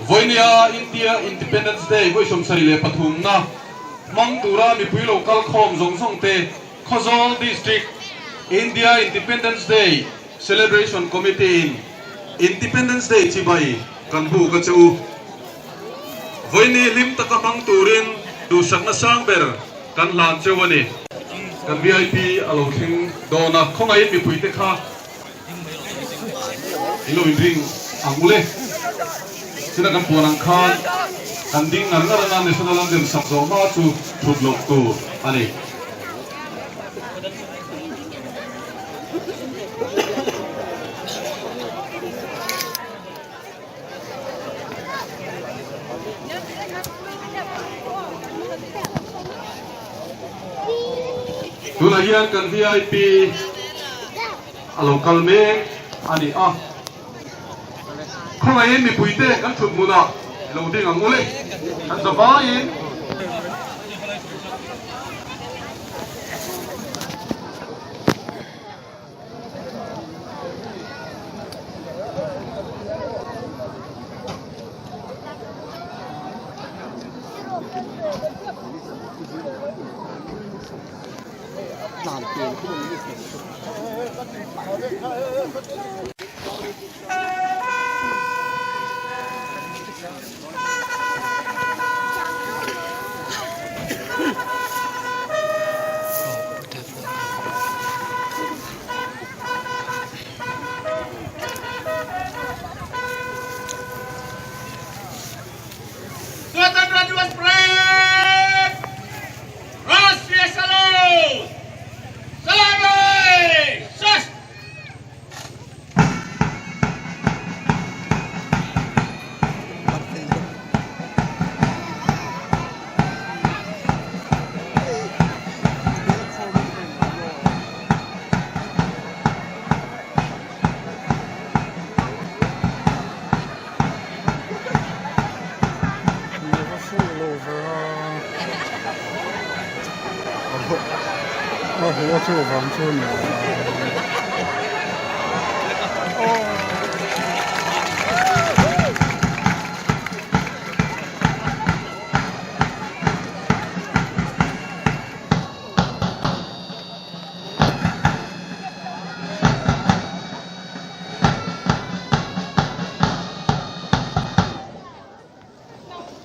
Vawinia India Independence Day vawi 73 na hmang tura mipui lo kal khawm zawng zawng te Khawzawl District India Independence Day Celebration Committee in Independence Day chibai kan buk a che u. Vawiini hlim taka hmang turin duhsakna sang ber kan hlan cheu a ni. Kan VIP a lo thleng dawn a, khawngaihin mipuite kha i lo inring ang u le. China kan puan ang khan kan ding ngar ngar anga National Anthem sak zawh hma chu thut loh tur a ni. Tunah hian kan VIP a lo kal mek a ni a, khawngaihin mipuite kan thut hmunah lo ding ang u le, kan za vaiin. Swatantra Divas Parade! Rashtriya Salute! Salami! Shastra!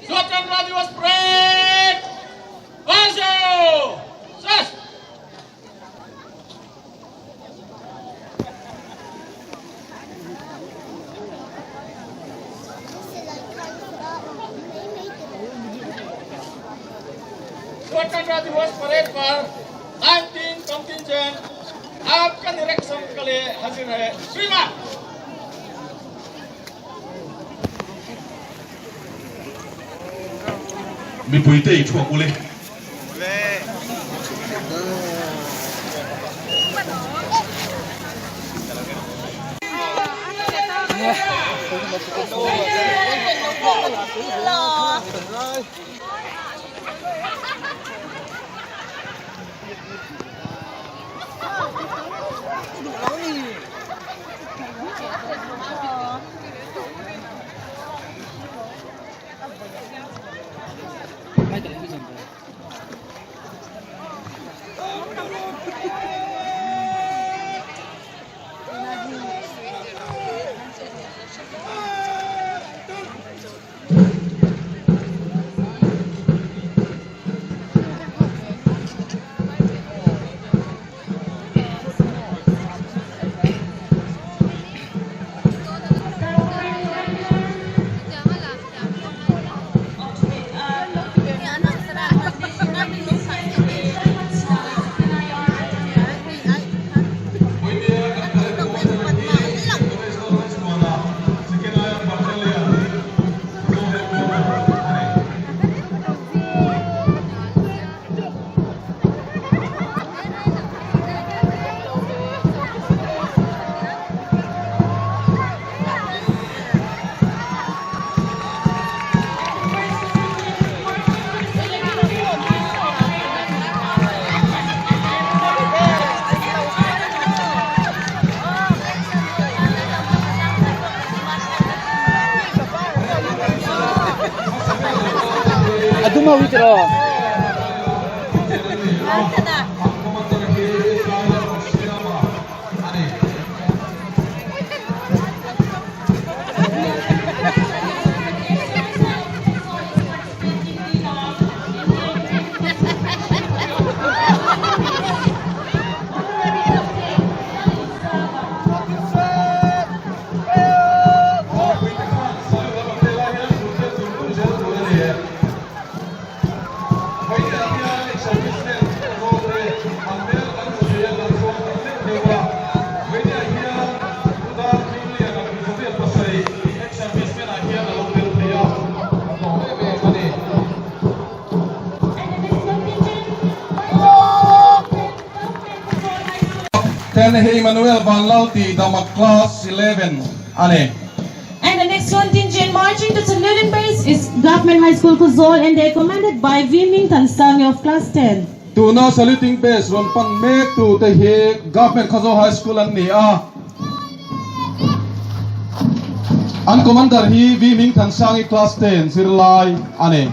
Swatantra Divas Parade! Bonjour! Shastra! स्वतंत्रता दिवस parade पर 19 contingent आपका निरीक्षण के लिए हाजिर है श्रीमान Mipuite i thuak ule. Pathum ho hi tiraw. Ten hi Emmanuel Vanlalti Dama Class 11 a ni. And the next contingent marching to Saluting Base is Government High School Khawzawl and they are commanded by V Ming Thansangi of Class 10. Tuna Saluting Base rawn pan mek tu te hi Government Khawzawl High School an ni a. An Commander hi V Ming Thansangi Class 10 zirlai a ni.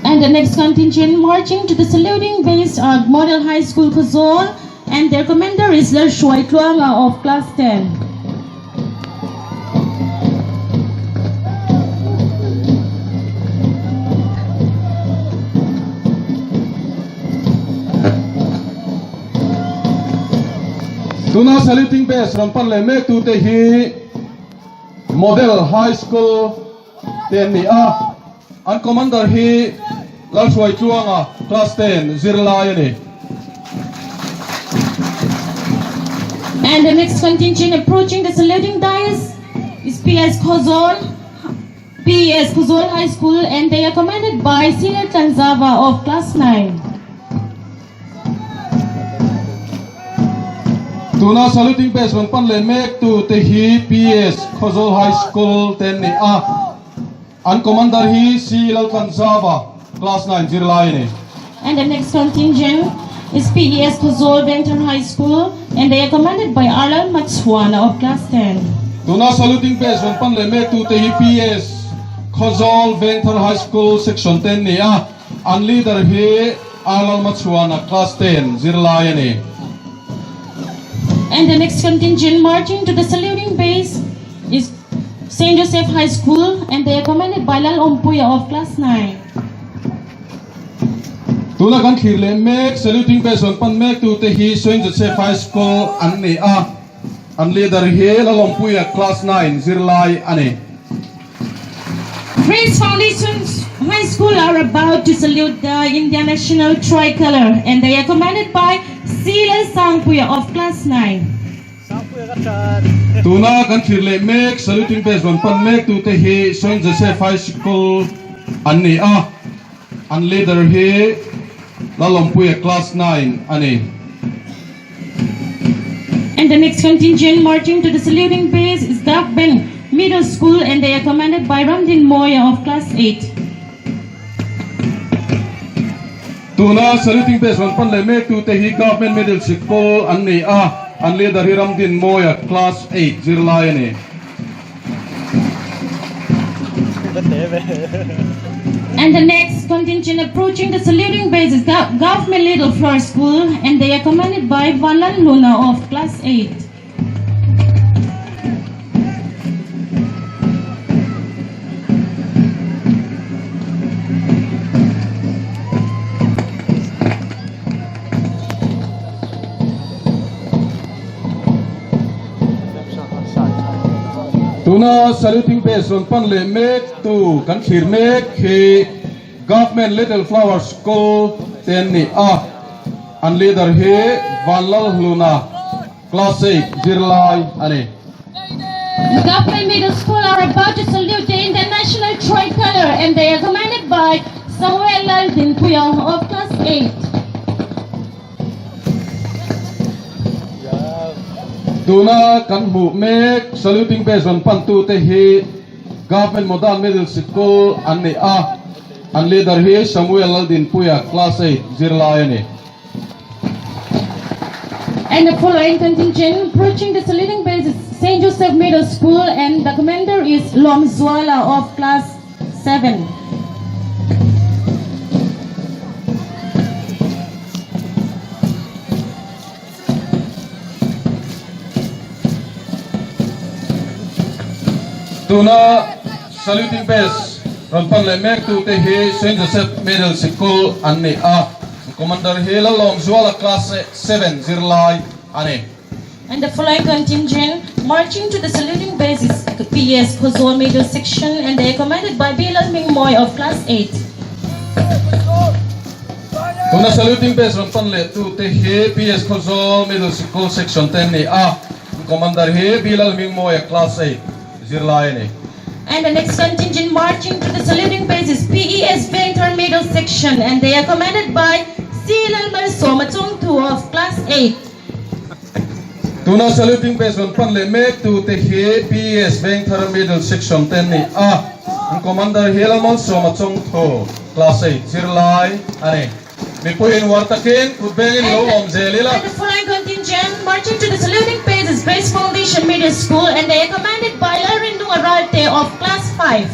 And the next contingent marching to the saluting base are Model High School Khawzawl and their commander is Lalhruai Tluanga of Class 10. Tuna saluting base rawn pan leh mek tute hi Model High School te an ni a, an Commander hi Lalhruai Tluanga Class 10 zirlai a ni. And the next contingent approaching the saluting dais is PS Khawzawl, PS Khawzawl High School and they are commanded by Senior Tanzava of Class 9. Tuna saluting base rawn pan leh mek tu te hi PS Khawzawl High School te an ni a, an Commander hi C Laltlanzava, Class 9 zirlai a ni. And the next contingent is PES Khawzawl Vengthar High School and they are commanded by Arlal Machhuana of Class 10. Tuna saluting base rawn pan leh mek tu te hi PS Khawzawl Vengthar High School Section te an ni a, An leader hi Arlal Machhuana class 10 zirlai a ni. And the next contingent marching to the saluting base is Saint Joseph High School and they are commanded by Lal Awmpuia of class 9. Tuna kan thlir leh mek saluting base rawn pan mek tute hi Saint Joseph High School an ni a, an leader hi Lal Awmpuia class 9 zirlai a ni. Grace Foundation High School are about to salute the Indian National Tricolor and they are commanded by Sila Sangpuia of Class 9. Tuna kan thlir leh mek saluting base rawn pan mek tute hi Saint Joseph High School an ni a, an leader hi Lalawmpuia Class 9 a ni. And the next contingent marching to the saluting base is Government Middle School and they are commanded by Ramdin Moya of Class 8. Tuna saluting base rawn pan leh mek tute hi Government Middle Sikul an ni a, an leader hi Ramdin Moya Class 8 zirlai a ni. And the next contingent approaching the saluting base is Government Little Flower School and they are commanded by Valan Luna of Class 8. Tuna saluting base rawn pan leh mek tu kan thlir mek hi Government Little Flower School te an ni a, an leader hi Vanlalhluna Class 8 zirlai a ni. Government Middle School are about to salute the international tricolor and they are commanded by Samuel Laldinpuia of Class 8. Tuna kan hmuh mek saluting base rawn pantute hi Government Modern Middle Sikul an ni a, an leader hi Samuel Laldinpuia Class 8 zirlai a ni. And the following contingent approaching the saluting base is St. Joseph Middle School and the commander is Lom Zuala of Class 7. Tuna saluting base rawn pan leh mek tute hi Saint Joseph Middle Sikul an ni a, Commander hi Lalawmzuala Class 7 zirlai a ni. And the following contingent marching to the saluting base is PS Khawzawl Middle Section and they are commanded by B Lalhmingmawia of Class 8. Tuna saluting base rawn pan leh tute hi PS Khawzawl Middle Sikul Section te an ni a, Commander hi B Lalhmingmawia Class 8 zirlai a ni. And the next contingent marching to the saluting base is PES Vengthar Middle Section and they are commanded by C Lalmalsawma Chawngthu of Class 8. Tuna saluting base rawn pan leh mek tu te hi PS Vengthar Middle Section te an ni a, an Commander hi Lalmalsawma Chawngthu, Class 8 zirlai a ni. Mipui inhuar takin kut vengin lo awm zel ila. And the following contingent marching to the saluting base is Grace Foundation Middle School and they are commanded by Lalrindunga Ralte of Class 5.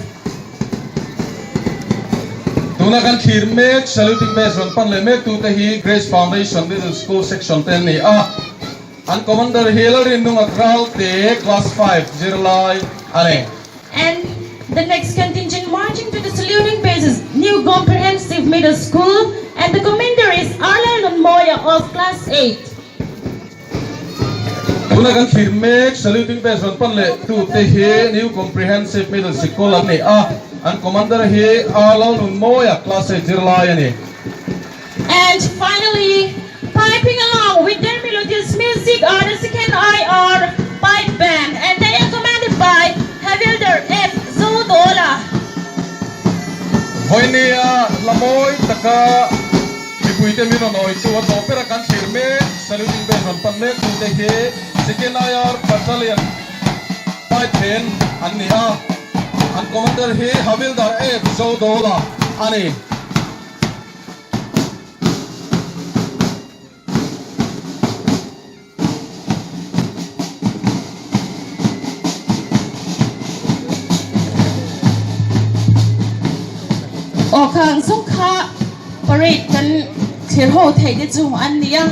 Tuna kan thlir mek saluting base rawn pan leh mek tute hi Grace Foundation Middle School Section te an ni a, an Commander hi Lalrindunga Ralte Class 5 zirlai a ni. And the next contingent marching to the saluting base is New Comprehensive Middle School and the commander is Arlan Nunmawia of Class 8. Tuna kan thlir mek saluting base rawn pan leh tute hi New Comprehensive Middle Sikul an ni a, an commander hi Arlal Nunmawia Class 8 zirlai a ni. And finally, piping along with their melodious music are the second IR Pipe Band and they are commanded by Havildar F. Zodola. Vawinia hla mawi taka mipuite min rawn awi chu a tawp bera kan thlir mek saluting band rawn pan mek tute hi Second IR Battalion Pipe Band an ni a, an commander hi Havildar F. Zodola a ni. Aw khang zung kha parade kan thlir ho theih te chu an ni a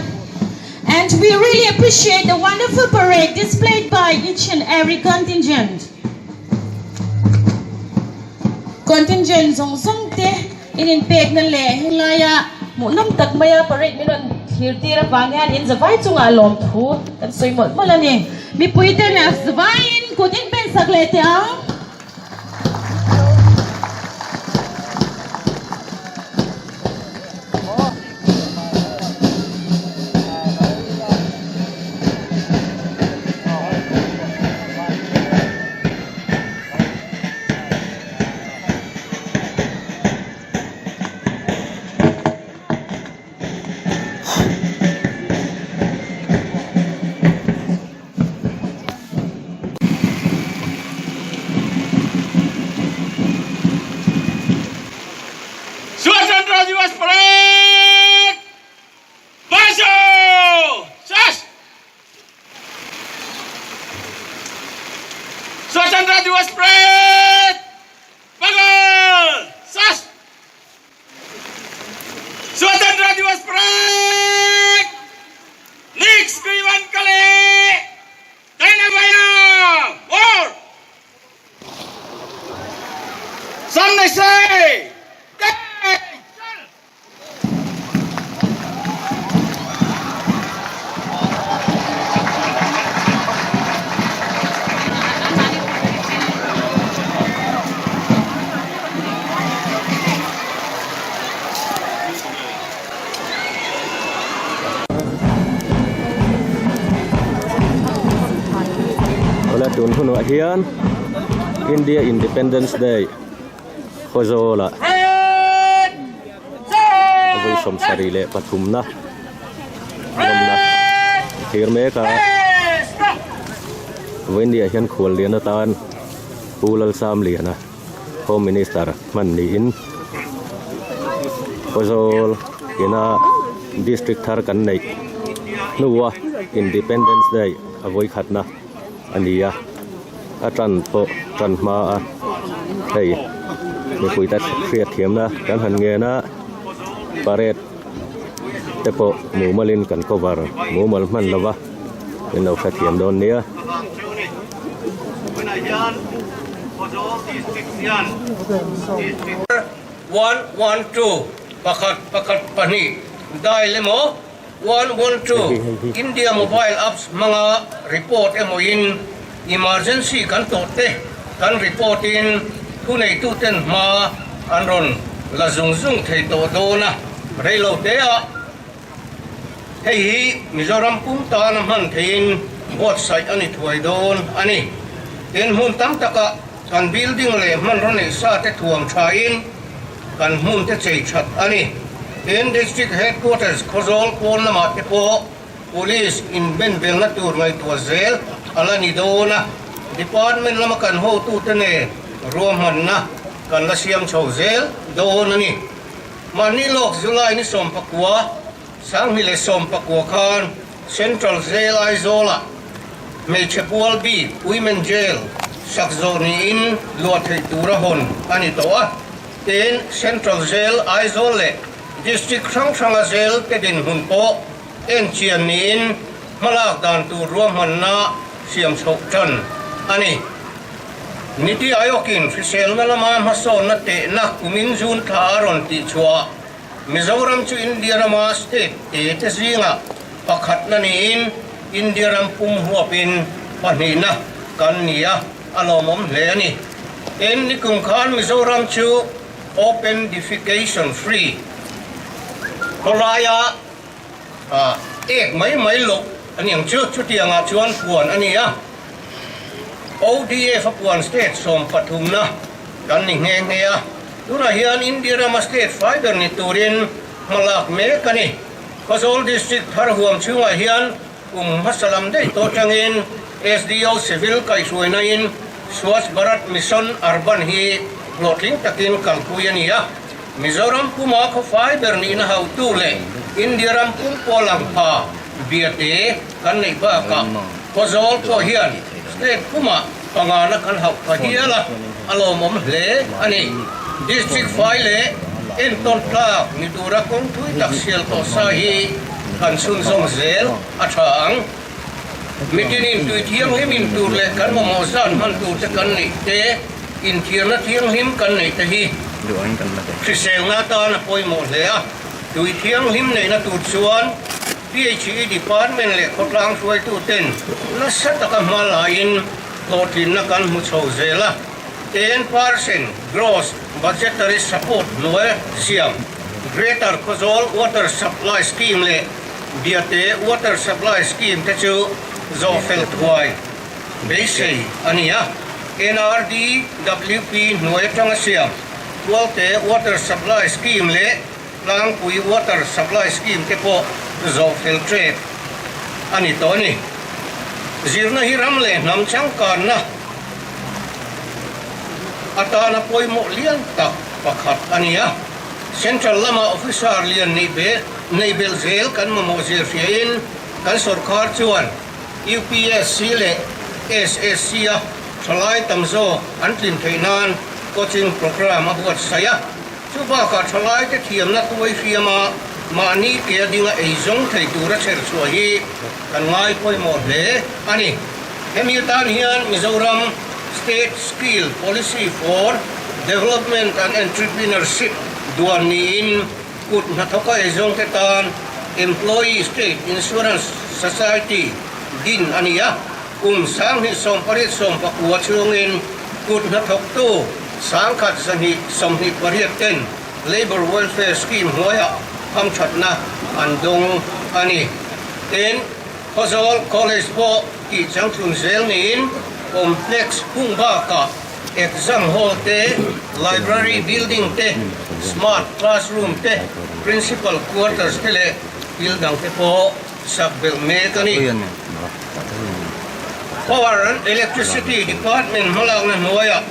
and we really appreciate the wonderful parade displayed by each and every contingent. Contingent zawng zawng te In inpekna leh henglaia hmuhnawm tak maia parade min rawn thlir tir avang hian in zavai chungah lawmthu kan sawi mawlh mawlh a ni. Mipui te nen zavaiin kut in pen sak leh teh ang. Swatantra Diwas Parade! Marcho! Sas! Swatantra Diwas Parade! Pagal! Sas! Swatantra Diwas Parade! Next Kriwan Kale! Tainabaya! War! Samne Sai! Awle tun hunah hian India Independence Day Khawzawlah vawi 73na lawmna thlir mek a vawinia hian khual lian atan Pu Lalsamliana Home Minister hman niin Khawzawl ina District thar kan neih hnua Independence Day a vawi khatna a ni a a tan pawh tan hma a hei. Mipuite hriatthiamna kan han ngen a, parade te pawh mumalin kan cover mumal hman lo va, min lo hrethiam dawn nia. 112 India mobile apps hmanga report emaw-in emergency kan tawh te kan report-in thuneituten hma an rawn la zung zung thei tawh dawn a, reilo te-ah hei hi Mizoram pum tana hman theiin buatsaih a ni thuai dawn a ni. Tin, hmun tam takah kan building leh hmanraw neih sa te thuam thain kan hmun te chei that a ni. Tin, District Headquarters Khawzawl pawn lamah te pawh Police inbenvelna tur ngaihtuah zel a la ni dawn a, Department lama kan hotute nen ruahmanna kan la siam chho zel dawn a ni. Mahni lawk July ni 19, 2019 khan Central Jail Aizawlah hmeichhe pual bik Women Jail sak zawh niin luah theih tura hawn a ni tawh a. Tin, Central Jail Aizawl leh District hrang hranga jail te dinhmun pawh enchian niin hmalak dan tur ruahmanna siam chhoh tan a ni. Niti Ayokin hriselna lama hmasawnna tehna kumin June thla a rawn tihchhuah Mizoram chu India rama state te te zingah pakhatna niin India ram pum huapin pahnihna kan ni a, a lawmawm hle a ni. Tin, nikum khan Mizoram chu open defecation free khawlaia ek mai mai loh a ni ang chu, chutiangah chuan puan a ni a. ODF a puan state 13na kan ni nghe nghe a. Tunah hian India rama state fai ber ni turin hma lak mek a ni. Khawzawl District thar huam chhungah hian kum hmasa lam daih tawh atangin SDO Civil kaihhruainain Swachh Bharat Mission Urban hi hlawhtling takin kalpui a ni a. Mizoram puma khaw fai ber nihna hautu leh India ram pum pawh lang pha biate kan neih bakah Khawzawl pawh hian state pumah pangana kan hauh pha hial a, a lawmawm hle a ni. District fai leh entawn tlak ni tura kawng thui tak sial tawh sa hi kan chhunzawm zel a tha ang. Mitinin tui thianghlim in tur leh kan mamawh zat hman tur te kan neih te, inthiarna thianghlim kan neih te hi hriselna atan a pawimawh hle a. Tui thianghlim neihna tur chuan PHE Department leh khawtlang hruaituten nasa taka hma laiin hlawhtlinna kan hmu chho zel a, 10% gross budgetary support hnuai siam Greater Khawzawl Water Supply Scheme leh Biate Water Supply Scheme te chu zawhfel thuai beisei a ni a, NRDWP hnuai atanga siam Tualte Water Supply Scheme leh Tlangpui Water Supply Scheme te pawh zawhfel tep a ni tawh a ni. Zirna hi ram leh hnam changkanna atana pawimawh lian tak pakhat a ni a. Central lama officer lian neih belh zel kan mamawh zir hriain kan sawrkar chuan UPSC leh SSC-a thalai tam zawk an tlin theih nan coaching programme a buatsaih a. Chu bakah thalaite thiamna tuai hriama mahni ke a dinga ei zawng thei tura chher chhuah hi kan ngai pawimawh hle a ni. Hemi atan hian Mizoram State Skill Policy for Development and Entrepreneurship duan niin kut hnathawka ei zawngte tan Employee State Insurance Society din a ni a. Kum 2018 19 chhungin kut hnathawktu 1228 ten Labour Welfare Scheme hnuaiah hamthatna an dawng a ni. Tin, Khawzawl College pawh tih changtlun zel niin complex hung bakah exam hall te, library building te, smart classroom te, principal quarters te leh thil dang te pawh sak belh mek a ni. Power and Electricity Department hmalakna hnuaiah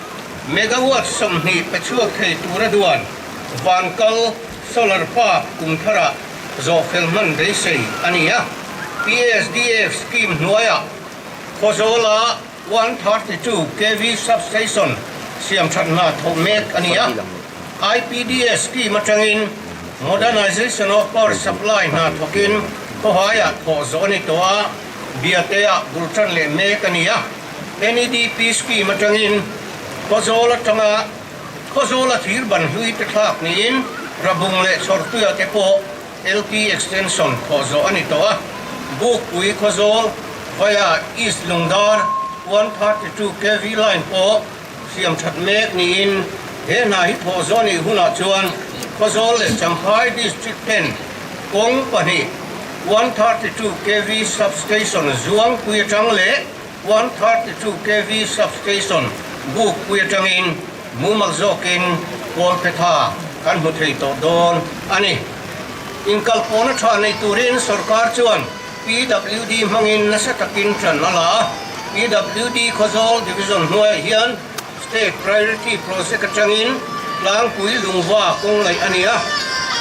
megawatt 20 pe chhuak thei tura duan Vankal Solar Park kum tharah zawhfel hman beisei a ni a. PSDF scheme hnuaiah Khawzawla 132 kv substation siam that hna thawh mek a ni a. IPDS scheme atangin Modernization of Power Supply hna thawkin khawhaiah thawh zawh a ni tawh a, Biate-ah bul tan leh mek a ni a. NEDP scheme atangin Khawzawl atanga Khawzawla thir ban hlui te thlak niin Rabung leh Chhawrtuia te pawh LT extension thawh zawh a ni tawh a. Bukpui Khawzawl via East Lungdar 132 kv line pawh siam that mek niin he hna hi thawh zawh nih hunah chuan Khawzawl leh Champhai District ten kawng pahnih 132 kv substation Zuangpui atang leh 132 kv substation Bukpui atangin mumal zawkin Kawlphetha kan hmu thei tawh dawn a ni. Inkalpawhna tha nei turin sorkar chuan PWD hmangin nasa takin ṭan a la a, PWD Khawzawl Division hnuaiah hian State Priority Project aṭangin tlangpui lungva kawng laih a ni a,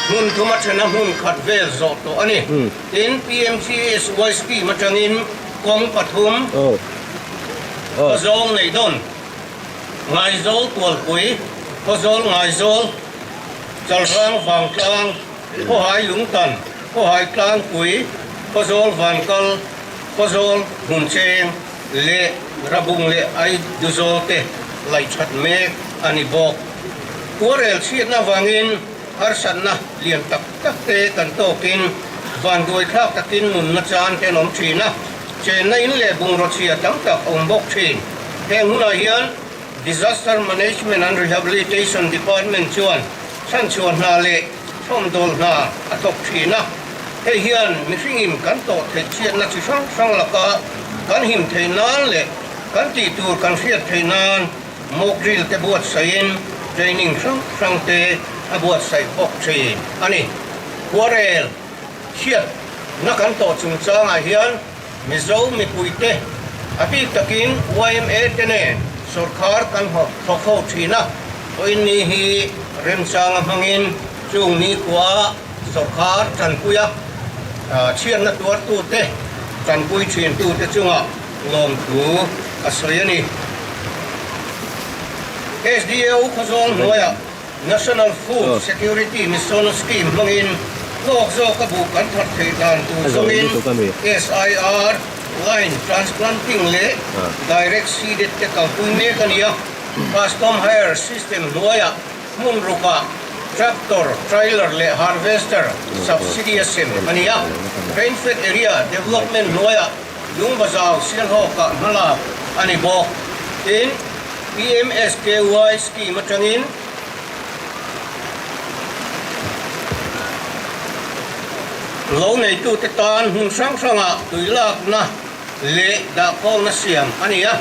hmun thuma ṭhena hmun khat vel zawh tawh a ni. Tin, PMGSY Scheme aṭangin kawng pathum, Khawzawl Neidawn, Ngaizawl Tualpui, Khawzawl Ngaizawl, Chalrang Vangtlang, Khawhai Lungtan, Khawhai Tlangpui, Khawzawl Vankal, Khawzawl Hmuncheng leh Rabung leh Aiduzawl te laih that mek a ni bawk. Khuarel chhiatna avangin harsatna lian tak tak te kan tawkin vanduai thlak takin nunna chan te an awm thin a, chenna in leh bungraw chhia tam tak a awm bawk thin. Heng hunah hian Disaster Management and Rehabilitation Department chuan chhanchhuah hna leh chhawmdawl hna a thawk thin a, hei hian mihringin kan tawh theih chhiatna chi hrang hrang laka kan him theih nan leh kan tih tur kan hriat theih nan mock drill te buatsaihin training hrang hrang te a buatsaih bawk thin a ni. Khuarel chhiatna kan tawh chungchangah hian Mizo mipuite a bik takin yma te nen sawrkhar kan thawk ho thin a, Pawinni hi remchanga hmangin chung nikhua sawrkhar tanpuia chhiatna tuartute tanpui thintute chungah lawmthu a sawi a ni. SDO Khawzawl hnuaiah National Food Security Mission Scheme hmangin hlawk zawka buh kan that theih dan tur zawngin SIR line transplanting leh direct seeded te kalpui mek a ni a. Custom hire system hnuaiah hmun rukah tractor, trailer leh harvester subsidy a sem a ni a. Rainfed area development hnuaiah Lungbazau Sialhawkah hmalak a ni bawk. Tin, PMSKY scheme atangin lo neitute tan hmun hrang hrangah tui lakna leh dahkhawlna siam a ni a.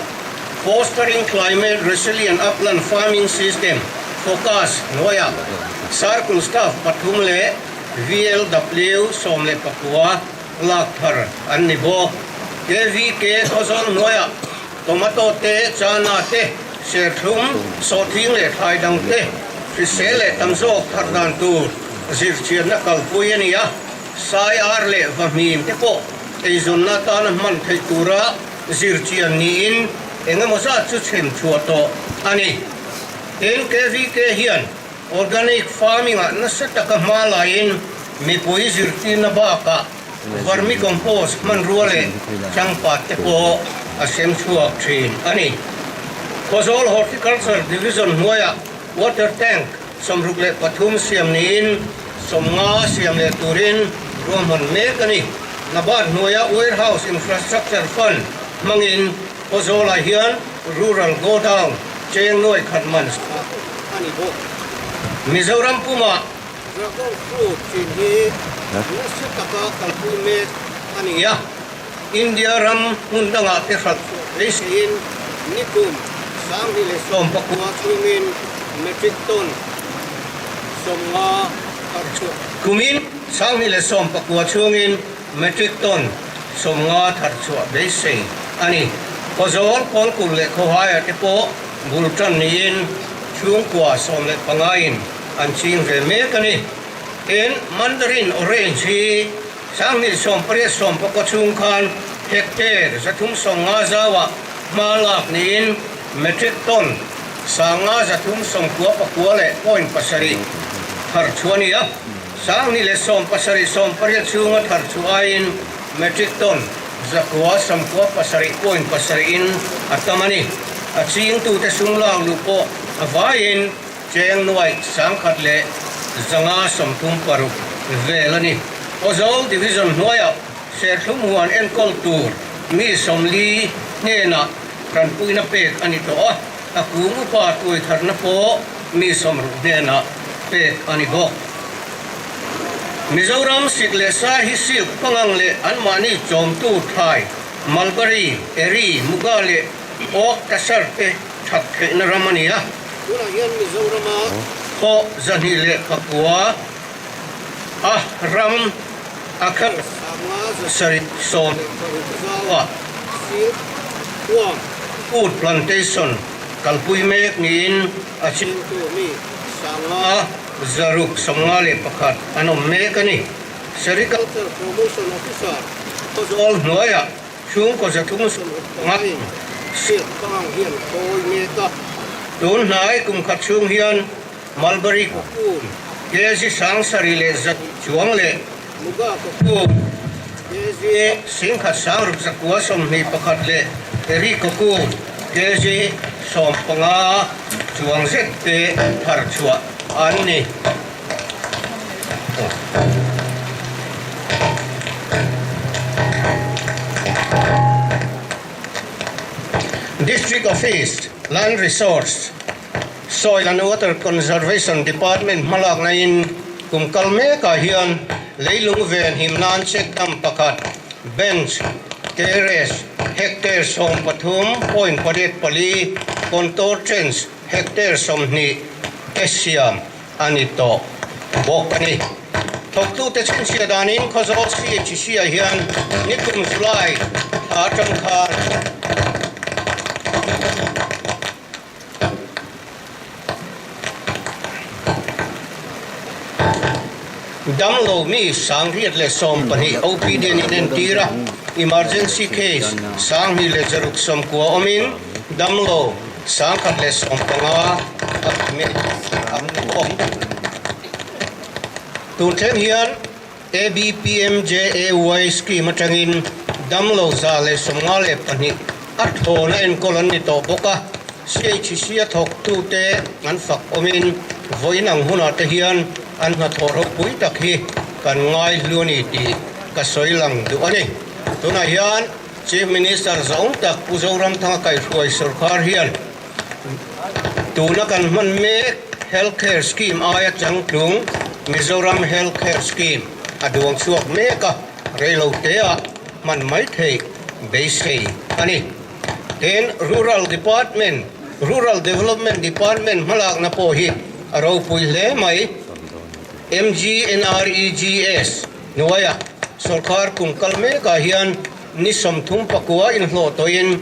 Fostering Climate Resilient Upland Farming System, FOCAS, hnuaiah Circle Staff pathum leh VLW 19 lak thar an ni bawk. KVK Khawzawl hnuaiah tomato te, chana te, serthlum, sawhthing leh thlai dang te hrisel leh tam zawk thar dan tur zirchianna kalpui a ni a, sai ar leh vahmim te pawh eizawnna atana hman theih tura zirchian niin eng emaw zat chu chhem chhuah tawh a ni. Tin, KVK hian Organic farming-ah nasa taka hma laiin mipui zirtirna bakah vermicompost hmanrua leh changpat te pawh a sem chhuak thin a ni. Khawzawl Horticulture Division hnuaiah water tank 63 siam niin 50 siam leh turin ruahman mek a ni. NABARD hnuaia Warehouse Infrastructure Fund hmangin Khawzawlah hian Rural Godown cheng nuai khat man a ni bawk. Mizoram pumah Dragon Fruit chin hi nasa taka kalpui mek a ni a, India ram hmun dangah te hrat chhuah beiseiin nikum 2019 chhungin metric ton 50 thar chhuah kumin 2019 chhungin Metric ton 50 thar chhuah beisei a ni. Khawzawl, Kawlkulh leh Khawhaia te pawh bul tan niin chhungkua 15 in an ching ve mek a ni. Tin, Mandarin Orange hi 2018 19 chhung khan hectare 350 zauah hma lak niin metric ton. 5369 leh point pasarih thar chhuah a ni a, 2017 18 chhunga thar chhuah aiin metric ton 997 point pasarihin a tam a ni. A chingtute sum lak luh pawh a vaiin cheng nuaih 1136 vel a ni. Khawzawl Division hnuaiah Serthlum huan enkawl tur mi 40 hnenah tanpuina pek a ni tawh a, a kung upa tuai tharna pawh mi 60 hnenah pek a ni bawk. Mizoram sik leh sa hi silk pangang leh anmahni chawmtu thlai, mulberry, eri, muga leh oak tasar te that theihna ram a ni a. Tunah hian Mizorama pawh 209 a ram a kher 70 zaua food plantation kalpui mek niin a chhimtu mi 651 an awm mek a ni. Sericulture Promotion Officer Khawzawl hnuaiah chhungkaw 365 silk pangang hian khawi mek a. Tun hnai kum khat chhung hian Mulberry cocoon, kg 7100 chuang leh Muga cocoon, kg 1621 leh Eri cocoon, kg 15 chuang zet te thar chhuah an ni. District Office, Land Resource. Soil and Water Conservation Department hmalakna in kum kal mekah hian leilung ven him nan check dam pakhat, bench, terrace, hectare 13.84, contour trench hectare 20 te siam a ni tawh bawk a ni. Thawktute chhinchhiah danin Khawzawl CHC ah hian nikum July thla atang khan Damlo mi 1012 OPD an inentir a, emergency case 2169 awmin damlo 115 admit an ni bawk. Tun thleng hian ABPMJAY scheme atangin damlo 152 a thawn a enkawl an ni tawh bawk a, CHC a thawktute an fak awmin vawiin ang hunah te hian an hnathawh ropui tak hi kan ngai hlu a ni tih ka sawi lang duh a ni. Tunah hian Chief Minister zawng tak Pu Zoramthanga kaihhruai sorkar hian Tuna kan hman mek Health Care Scheme aia changtlung Mizoram Health Care Scheme a duang chhuak mek a, reilotea hman mai theih beisei a ni. Tin, Rural Department, Rural Development Department hmalakna pawh hi a ropui hle mai. MGNREGS hnuaia sawrkar kum kal mekah hian ni 39 inhlawh tawhin,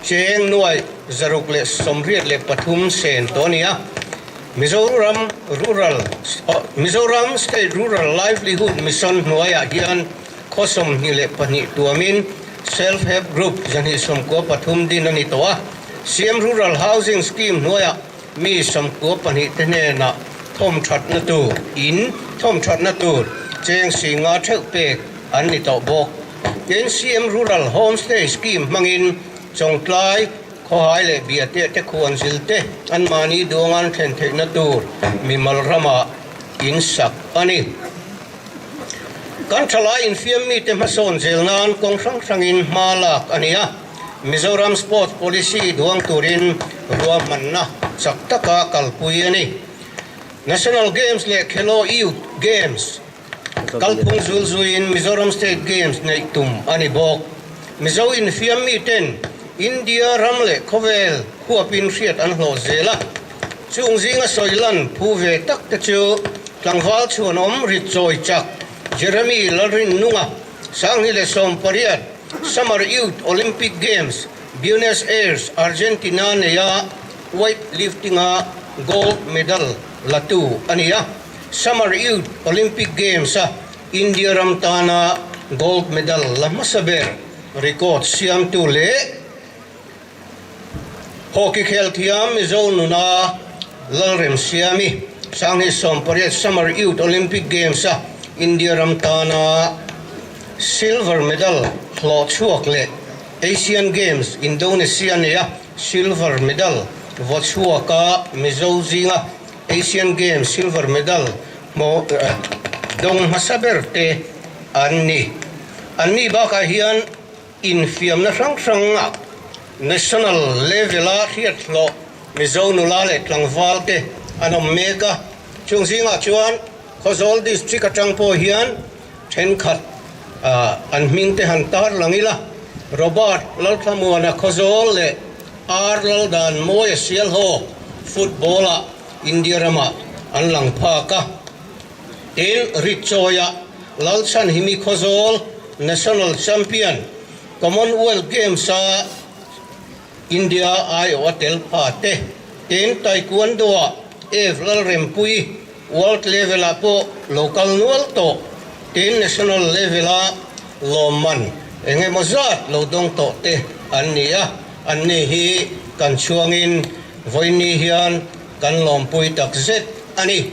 Cheng nuai 683 sen tawh a ni a, Mizoram Rural Mizoram State Rural Livelihood Mission hnuaiah hian khaw 22 tuamin Self Help Group 293 din a ni tawh a, CM Rural Housing Scheme hnuaiah mi 92 te hnenah thawmthatna tur in thawmthatna tur cheng 50 theuh pek an ni tawh bawk. NCM Rural Homestay Scheme hmangin Chawngtlai, Khawhai leh Biate te khuan zil te anmahni duangan thlen theihna tur mimal ramah in sak a ni. Kan thalai infiam mite hmasawn zel nan kawng hrang hrangin hma lak a ni a, Mizoram Sports Policy duang turin ruahmanna chak taka kalpui a ni. National Games leh Khelo Youth Games Kalphung zul zuiin Mizoram State Games neih tum a ni bawk. Mizo infiam miten India ram leh khawvel khuapin hriat an hlawh zel a, chung zinga sawi lan phu ve tak te chu tlangval chhuanawm rit chawi chak Jeremy Lalrinnunga, 2018 Summer Youth Olympic Games, Buenos Aires, Argentina neia weight lifting-a gold medal latu a ni a. Summer Youth Olympic Games-a India ram tana gold medal la hmasa ber record siamtu leh Hockey khel thiam Mizo nuna Lalremsiami, Sanghi 18 Summer Youth Olympic Games-a India ram tana silver medal hlawh chhuak leh Asian Games Indonesia neia silver medal vaw chhuaka Mizo zinga Asian Games silver medal hmawh dawng hmasa ber te an ni. Anni bakah hian infiamna hrang hranga national level-a hriat hlawh Mizo nula leh tlangval te an awm mek a. Chung zingah chuan Khawzawl District atang pawh hian thenkhat an hming te han tar lang ila, Robert Lalthlamuana Khawzawl leh R Laldan Mawia Sialhaw football-ah India ramah an lang phak a. Tin, Ritchawia Lalchhanhimi Khawzawl National Champion Commonwealth Games-a India aiawh a tel pha te. Tin, Taekwondo-ah F Lalrempuii World level-ah pawh lo kal nual tawh. Tin, National level-a lawmman eng emaw zat lo dawng tawh te an ni a. Anni hi kan chhuangin vawiinni hian kan lawmpui tak zet a ni.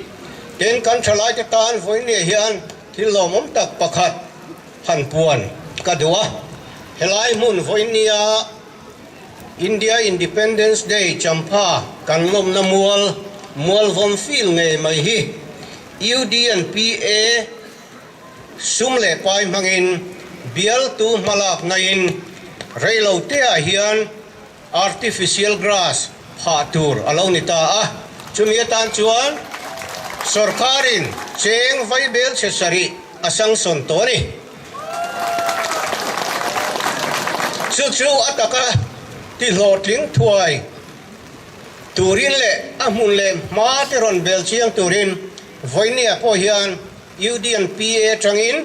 Tin, kan thalaite tan vawiinni hian thil lawmawm tak pakhat han puan ka duh a. Helai hmun vawiinnia India Independence Day champha kan lawmna mual, Mualvawm Field ngei mai hi UD and PA sum leh pai hmangin bialtu hmalaknain reiloteah hian artificial grass phah tur a lo ni ta a. Chumi atan chuan sorkarin cheng vaibel chhe sarih a sangsawn tawh a ni. Chu chu a taka ti hlawhtling thuai turin leh a hmun leh hma te rawn bel chiang turin vawinia pawh hian UDNPA atangin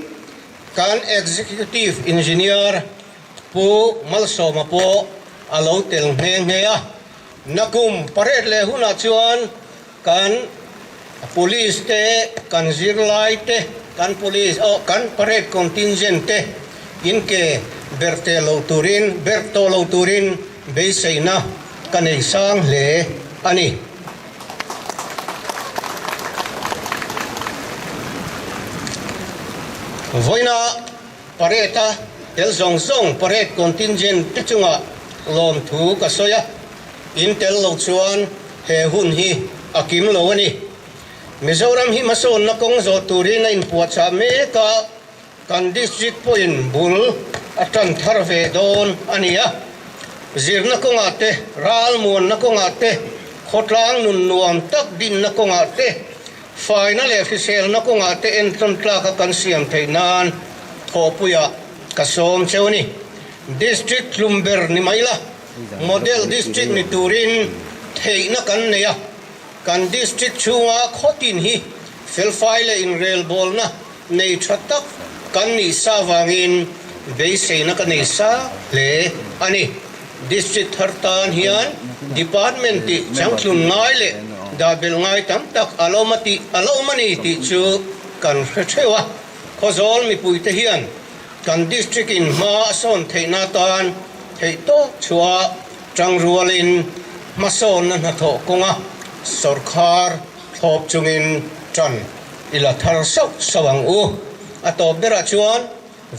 kan Executive Engineer Pu Malsawma pawh a lo tel nghe nghe a. Nakum parade leh hunah chuan kan Police te, kan zirlai te, kan Police oh kan parade contingent te inke ber teh lo turin ber tawh lo turin beiseina ka nei sang hle a ni. Vawiina parade a tel zawng zawng parade contingent te chungah lawmthu ka sawi a, in tel lo chuan he hun hi a kim lo a ni. Mizoram hi hmasawnna kawng zawh turin a inpuahchah mek a, kan district pawhin bul a tan thar ve dawn a ni a. Zirna kawngah te, ralmuanna kawngah te, khawtlang nun nuam tak dinna kawngah te, faina leh hriselna kawngah te entawn tlaka kan siam theih nan thawhpuiah ka sawm cheu a ni. District tlum ber ni mai la, Model District ni turin theihna kan nei a, kan District chhunga khawtin hi felfai leh inrelbawlna nei tha tak kan nih sa vangin beiseina ka nei sa hle a ni. District thar tan hian Department tih changthlun ngai leh dahbelh ngai tam tak a lo awm a ni tih chu kan hre theuh a, Khawzawl mipuite hian Kan District in hma a sawn theihna atan theihtawp chhuah tangrualin hmasawnna hnathawh kawnga sawrkhar thlawp chungin tan i la thar sauh sauh ang u. A tawp berah chuan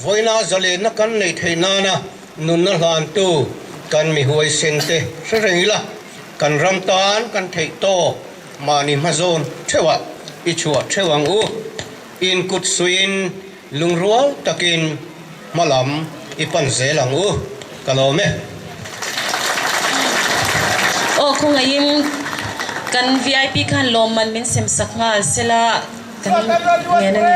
vawiina zalenna kan neih theih nana nunna hlantu kan mi huaisen te hre reng ila, kan ram tan kan theihtawp mahni hmazawn theuhah i chhuah theuh ang u. Inkut suiin Lungrual takin hma lam i pan zel ang u, ka lawm e. Aw khawngaihin kan vip khan lawmman min sem sak nghal sela kan ngen a ni.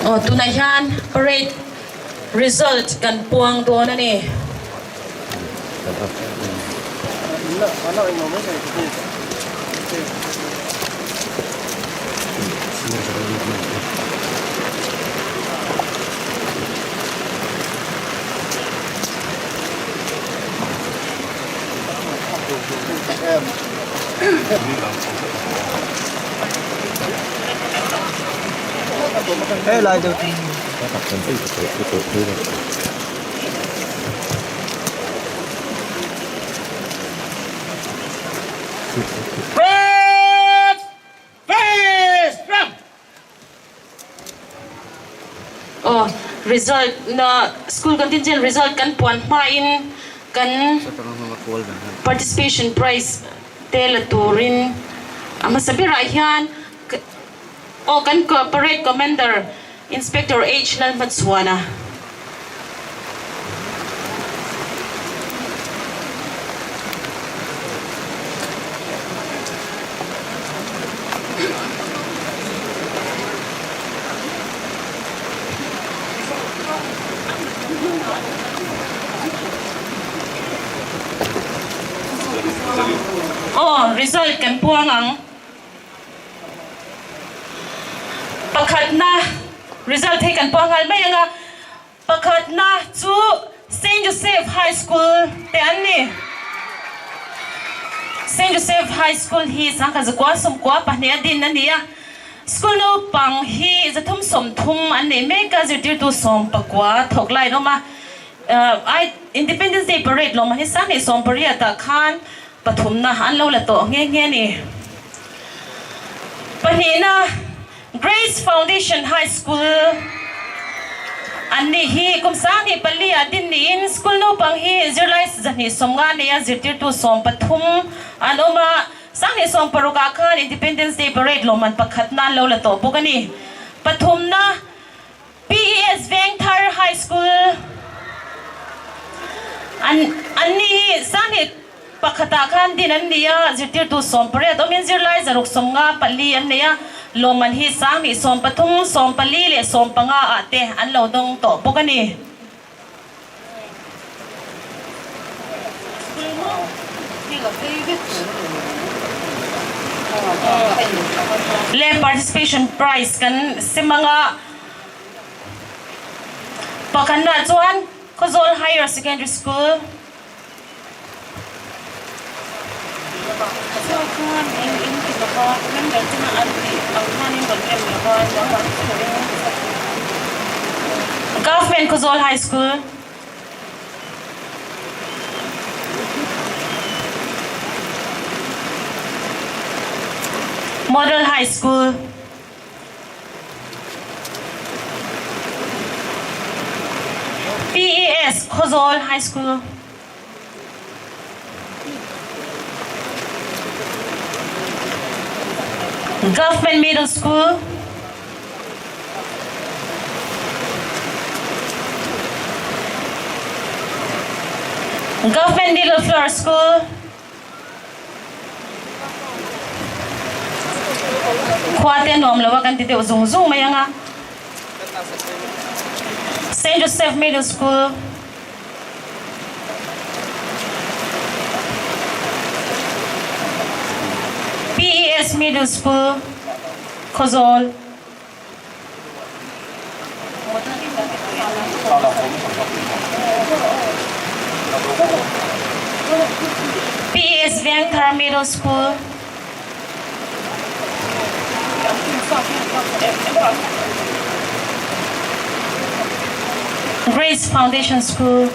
Aw tunah hian parade result kan puang dawn a ni. Aw result na school contingent result kan puan hmain kan participation prize te la turin a hmasa berah hian aw kan parade commander Inspector H Lalhmachhuana. Aw result kan puang ang. Pakhatna result hi kan puang nghal mai ang a, pakhatna chu Saint Joseph High School te an ni. Saint Joseph High School hi sangkhat zakua sawmkua pahnih a din a ni a, school naupang hi 330 an nei mek a, zirtirtu 19 thawk lai an awm a. Independence Day Parade lawmah hi 2018 ah khan Pathumna an lo la tawh nghe nghe a ni. Pahnihna, Grace Foundation High School an nih hi kum 24 ah din niin school naupang hi zirlai 250 neia zirtirtu 13 an awm a, 2016 ah khan Independence Day Parade lawmman pakhatna an lo la tawh bawk a ni. Pathumna, PES Vengthar High School an an ni hi sanghnih pakhatah khan din an ni a, zirtirtu 18 awmin zirlai 654 an nei a, lawmman hi sanghnih 13, 14 leh 15 ah te an lo dawng tawh bawk a ni. Le participation prize kan sem anga pakhatna chuan Khawzawl Higher Secondary School. Government Khawzawl High School. Model High School. PES Khawzawl High School. Government Middle School. Government Little Flower School. Khua te nuam lo a kan ti deuh zung zung mai anga. St. Joseph Middle School. PES Middle School, Khawzawl. PES Vengthar Middle School. Grace Foundation School.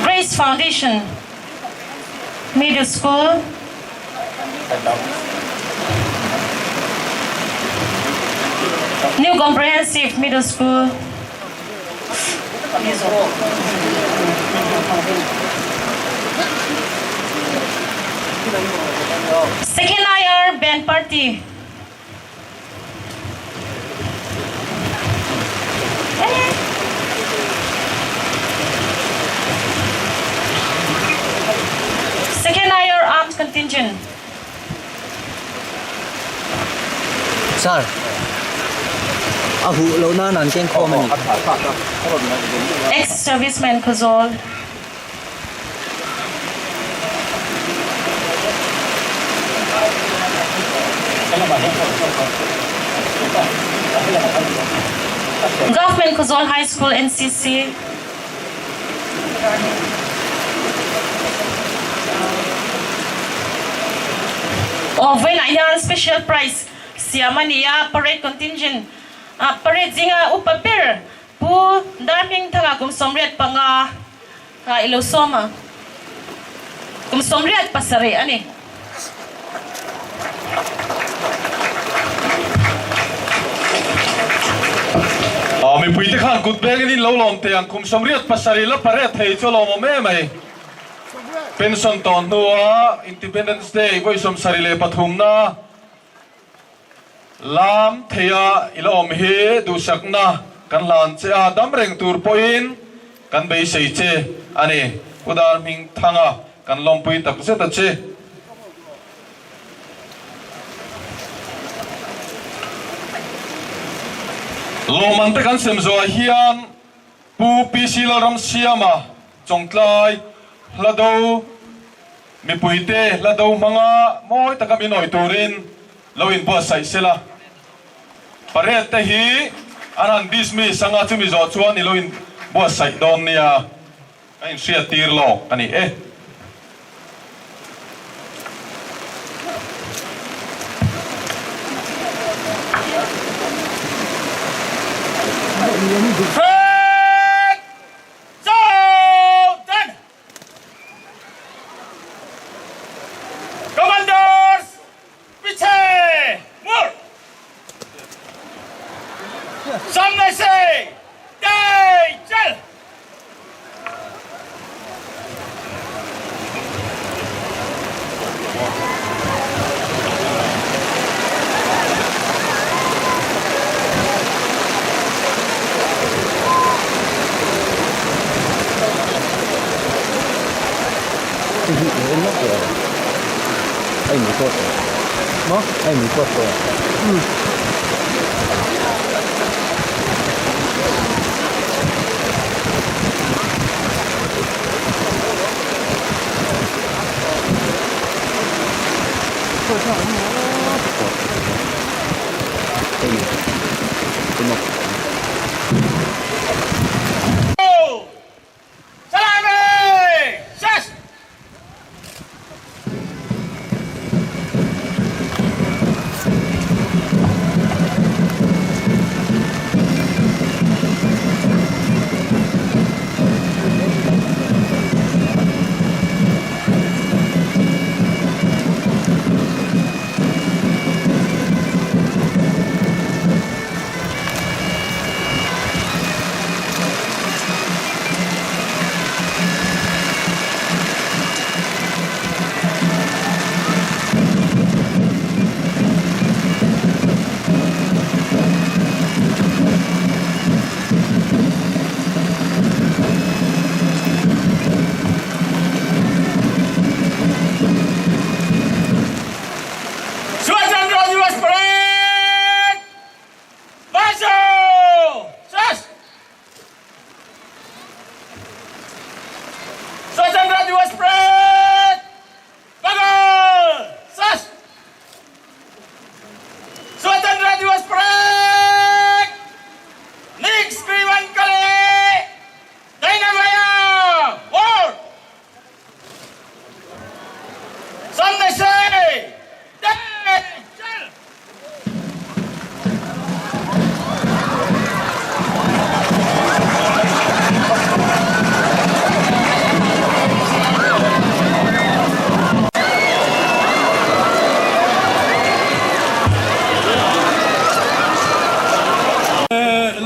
Grace Foundation Middle School. New Comprehensive Middle School. Second IR Band Party. Second IR Armed Contingent. Sir, a huh loh nan an keng khawm a ni. Ex-serviceman Khawzawl. Government Khawzawl High School NCC. Aw vawiinah hian special prize siam a ni a, parade contingent ah parade zinga upa ber Pu Darhmingthanga kum 85 ah i lo sawm a, kum 87 a ni. Mipui te khan kut bengin in lo lawm teh ang, kum 87 la parade thei chu a lawmawm em mai. Pension tawh hnua Independence Day vawi 73 na Lam theia i la awm hi duhsakna kan hlan che a, dam reng tur pawhin kan beisei che a ni. Pu Darhmingthanga kan lawmpui tak zet a che. Lawmman te kan sem zawhah hian Pu PC Lalramsiama Chawngtlai Hlado mipuite hlado hmanga mawi taka min awih turin lo inbuatsaih sela. Parade te hi an han dismiss anga chumi zawh chuan i lo inbuatsaih dawn nia a inhriattir lawk a ni e. Sultan! Commanders! Piche! Mur! Samne se! Dei chal! Swatantra Diwas Parade! Maju! Sas! Swatantra Diwas Parade! Bagal! Sas! Swatantra Diwas Parade! Next Kriwan Kale! Dainamaya! War! Samne se! Dei chal!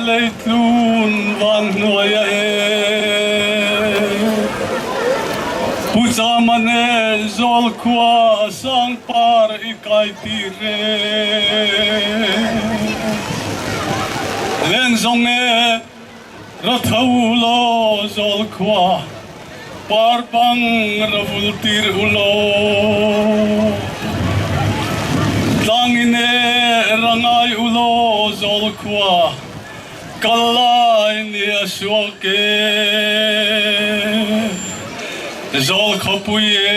Leitlun van hnuaia e Pu Chama nen zawl khua Sangpar i kai tir e. Len zawng e Ratha u law zawl khua par bang ra vul tir u law. Tlang in e ra ngai u law zawl khua kal lai ni a suak e. Zawl khawpui e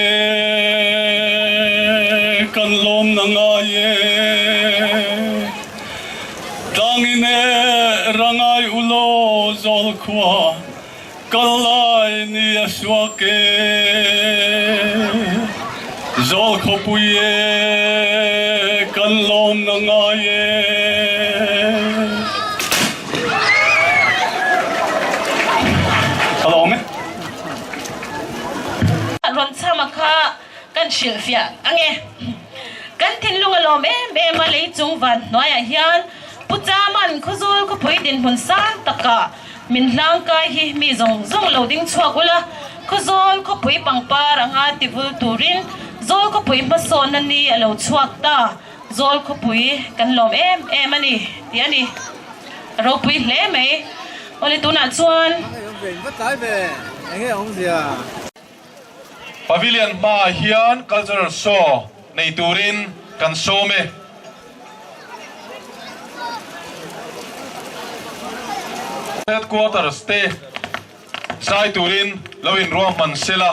kan lawm na ngai e. Kal lai ni a suak e, Zawl khawpui e, kan lawm na ngai e. Ka lawm e. Rawn chhama kha kan hrilhfiah ange. Kan thinlung a lawm em em a, lei chung van hnuaiah hian Pu Chaman Khawzawl khawpui dinhmun sang takah min hlangkai hi mi zawng zawng lo ding chhuak ula, Khawzawl khawpui pangpar anga tivul turin Zawl khawpui hmasawnna ni a lo chhuak ta, Zawl khawpui kan lawm em em a ni tih a ni. A ropui hle mai. Awle tunah chuan. Pavilion hmaah hian cultural show nei turin kan sawm e. Headquarters te zai turin lo inruahman sela.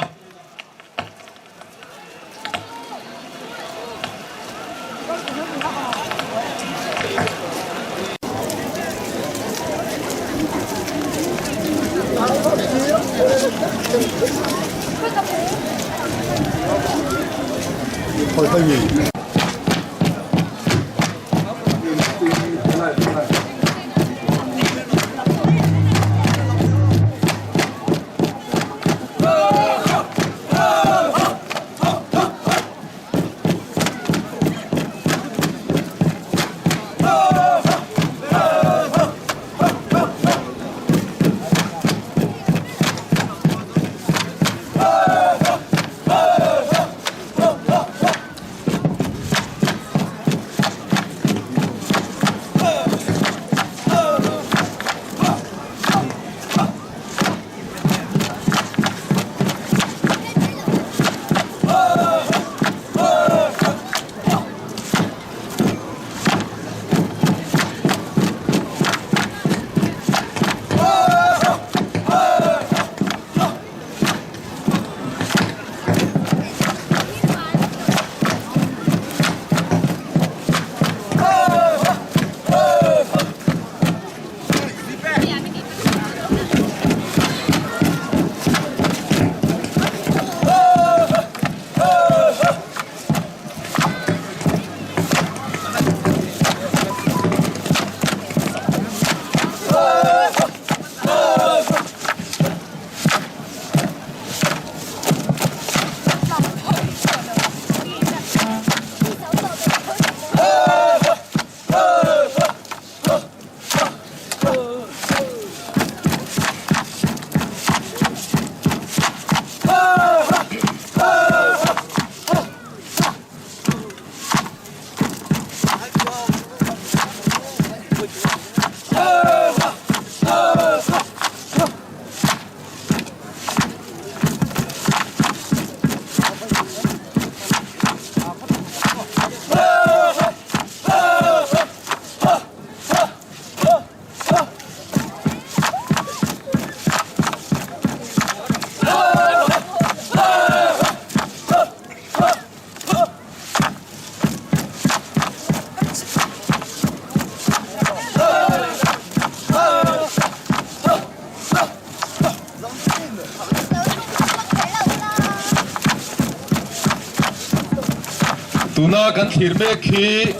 Tuna kan thlir mek hi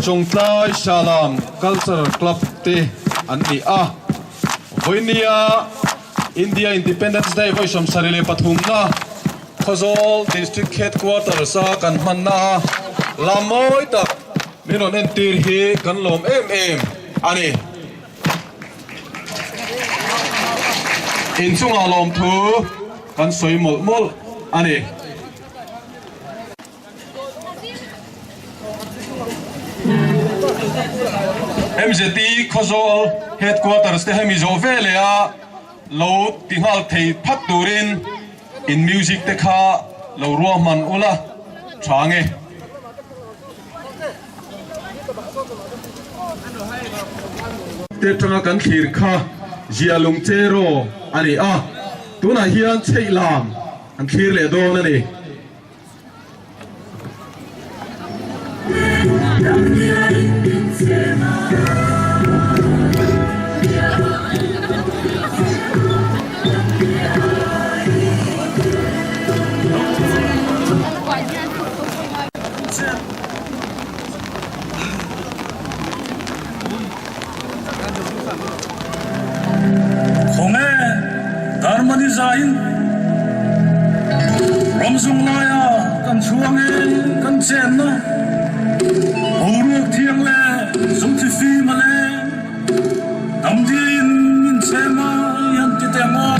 Chawngtlai Shalam Cultural Club te an ni a. Vawinia India Independence Day vawi 73na Khawzawl District Headquarters a kan hmanna a lam mawi tak min rawn entir hi kan lawm em em a ni. Inchungah lawmthu kan sawi mawlh mawlh a ni. MZT Khawzawl Headquarters te hemi zawh ve leh a lo ti nghal thei phat turin in music te kha lo ruahman ula tha nge. Te tanga kan thlir kha zia lung che raw a ni a, tunah hian chheih lam an thlir leh dawn a ni. Khawnge Darmani zaiin ramzung laia kan chhuang e kan chenna boruak thiang leh zungthi fim a leng damdiaiin min chem a i han ti teh ang aw.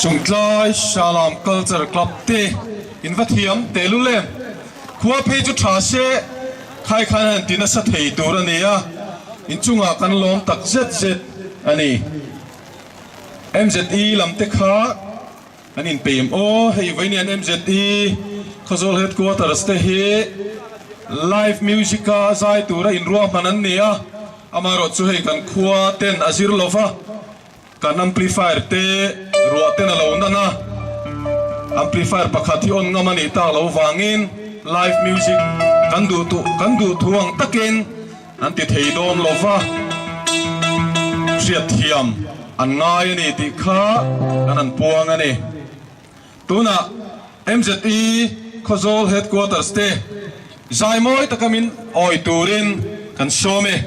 Chungtlai Shalam Culture Club te in va thiam tehlul em? Khua phei chu tha se khai khan han ti nasa thei tur a ni a, inchungah kan lawm tak zet zet a ni. MZE lam te kha an inpeim aw, hei vawiin MZE Khawzawl Headquarters te hi live music a zai tura inruahman an ni a, amaherawh chu hei kan khua ten a zir lova, Kan amplifier te ruah ten a lo nan a, amplifier pakhat hi on ngam a nih tak lo vangin live music kan duh tuh kan duh thu ang takin an ti thei dawn lo va, hriatthiam an ngai a ni tih kha kan han puang a ni. Tunah MZE Khawzawl Headquarters te zai mawi taka min awi turin kan sawm e.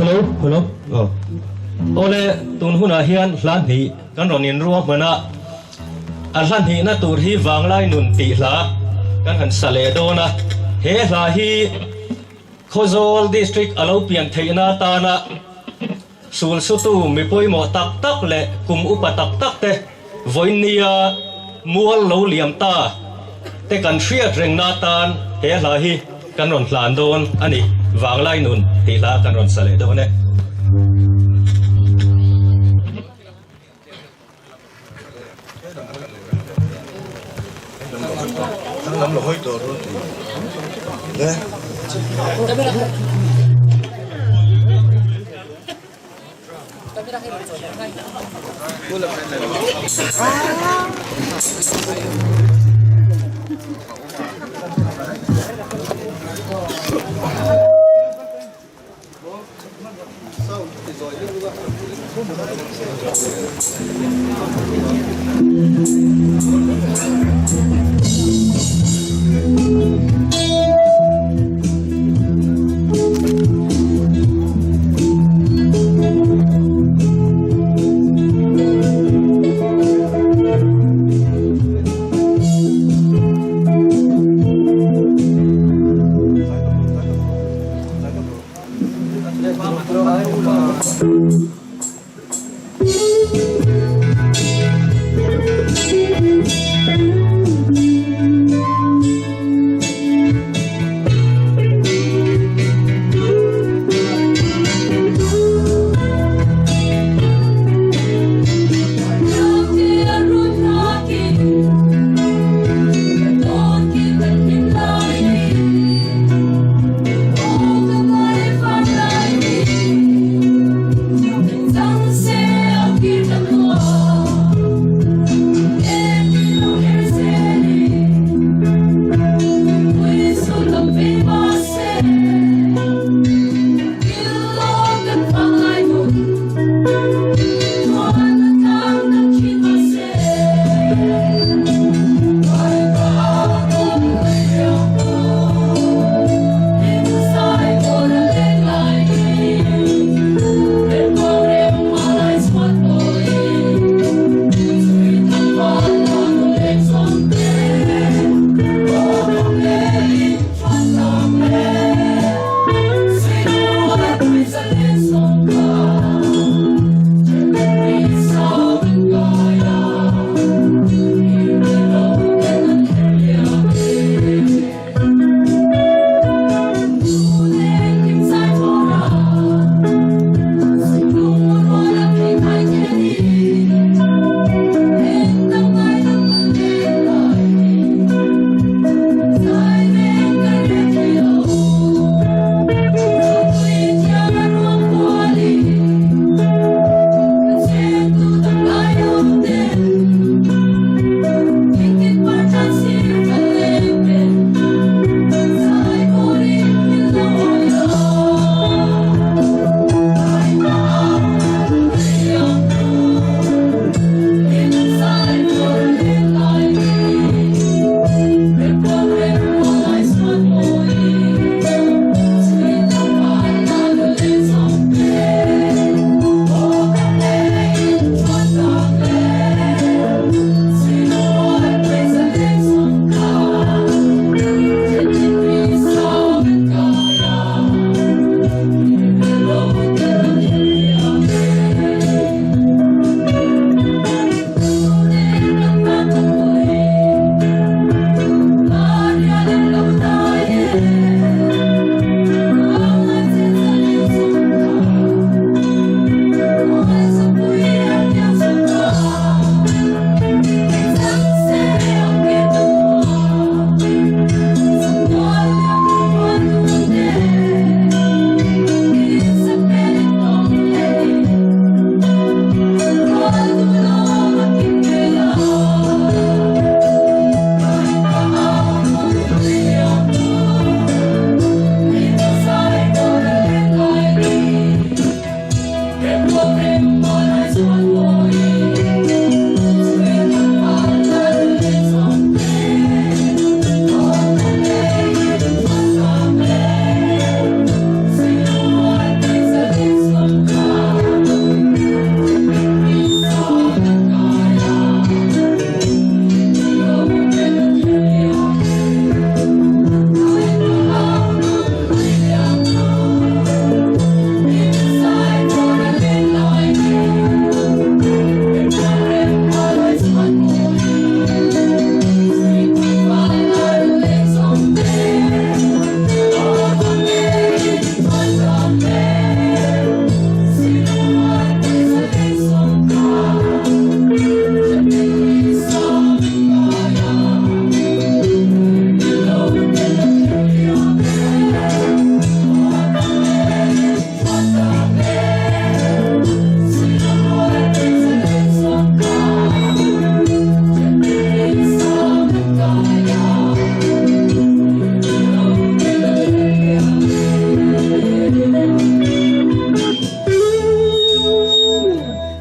Hello, hello. Oh. Ole, tun hunah hian hla hnih kan rawn inruahman a. A hla hnihna tur hi Vanglai nun tih hla kan han sa leh dawn a. He hla hi Khawzawl District a lo pian theihna atana Sulsutu mi pawimawh tak tak leh kum upa tak tak te vawinia mual lo liam ta te kan hriat rengna atan he hla hi kan rawn hlan dawn a ni. Vanglai nun tih hla kan rawn sa leh dawn e.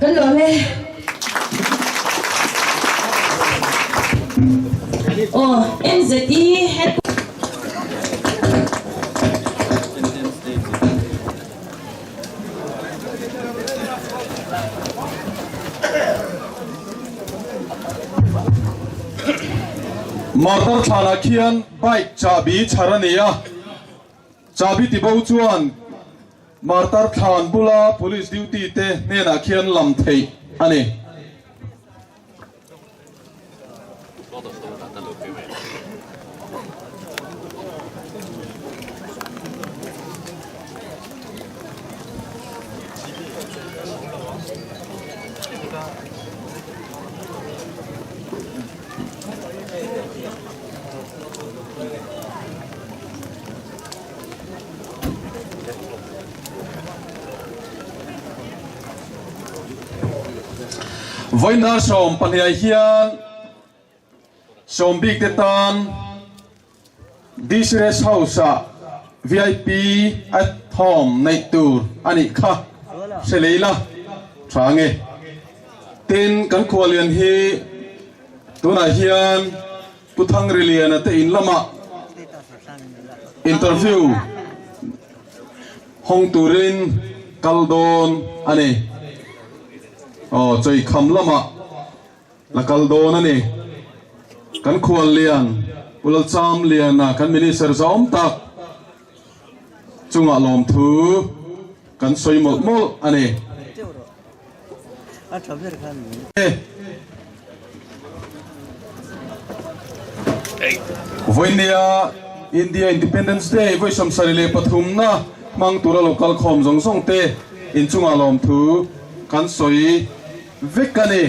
Kan lawm e. Aw, MZE head. Martar thlanah khian bike chahbi chhar a ni a, chahbi tibo chuan. Martar thlan bula police duty te hnenah khian lam theih a ni. Vawinar sawmpahniah hian sawmbik te tan DC Rest House ah vip at home neih tur a nih kha hre lei la tha nge. Tin, kan khualian hi tunah hian Pu Thangriliana te in lamah interview hawng turin kal dawn a ni. Aw, Chawihkham lamah la kal dawn a ni. Kan khuallian Pu Lalchamliana kan Minister zawm tak chungah lawmthu kan sawi mawlh mawlh a ni. Vawinia India Independence Day vawi 73na hmang tura lo kal khawm zawng zawng te inchungah lawmthu kan sawi vek a ni.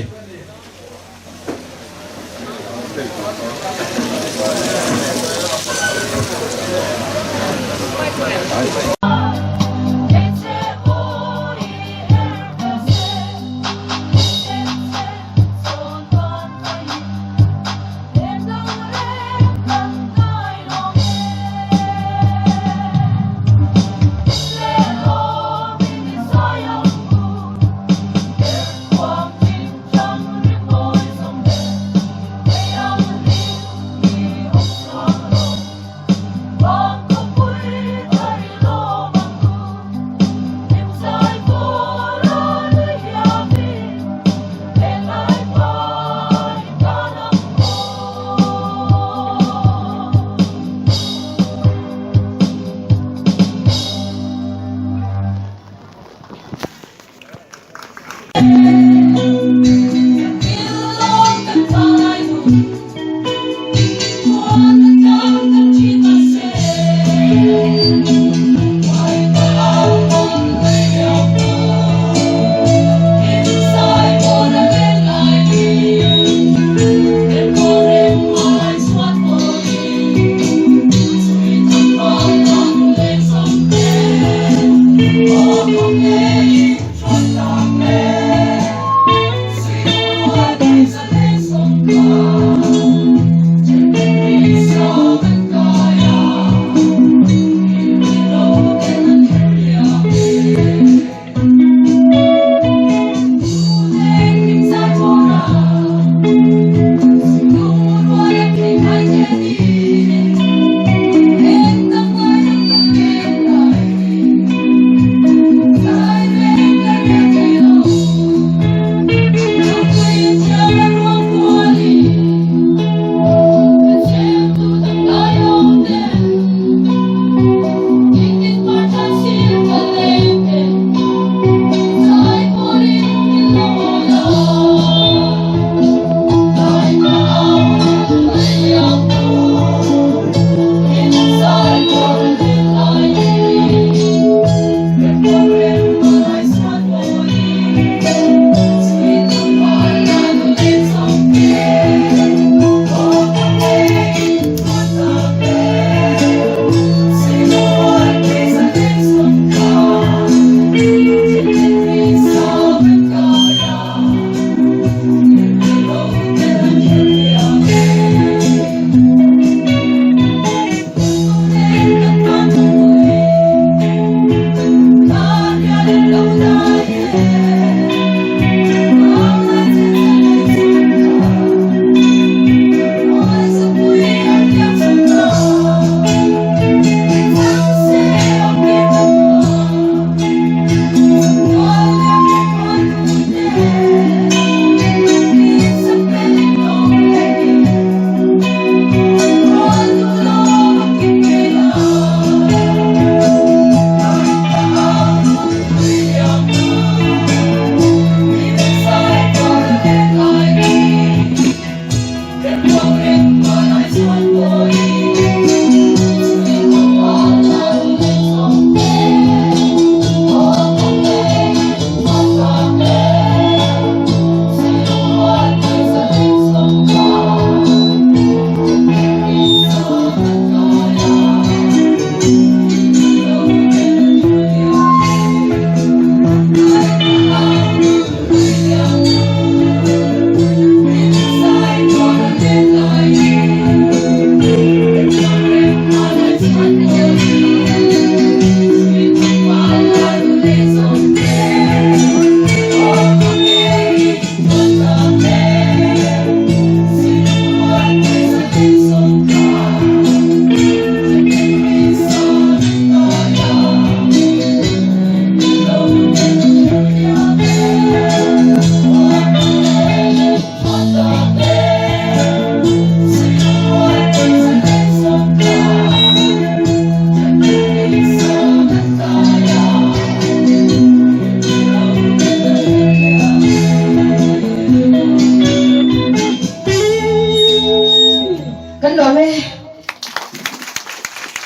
Kan lawm e.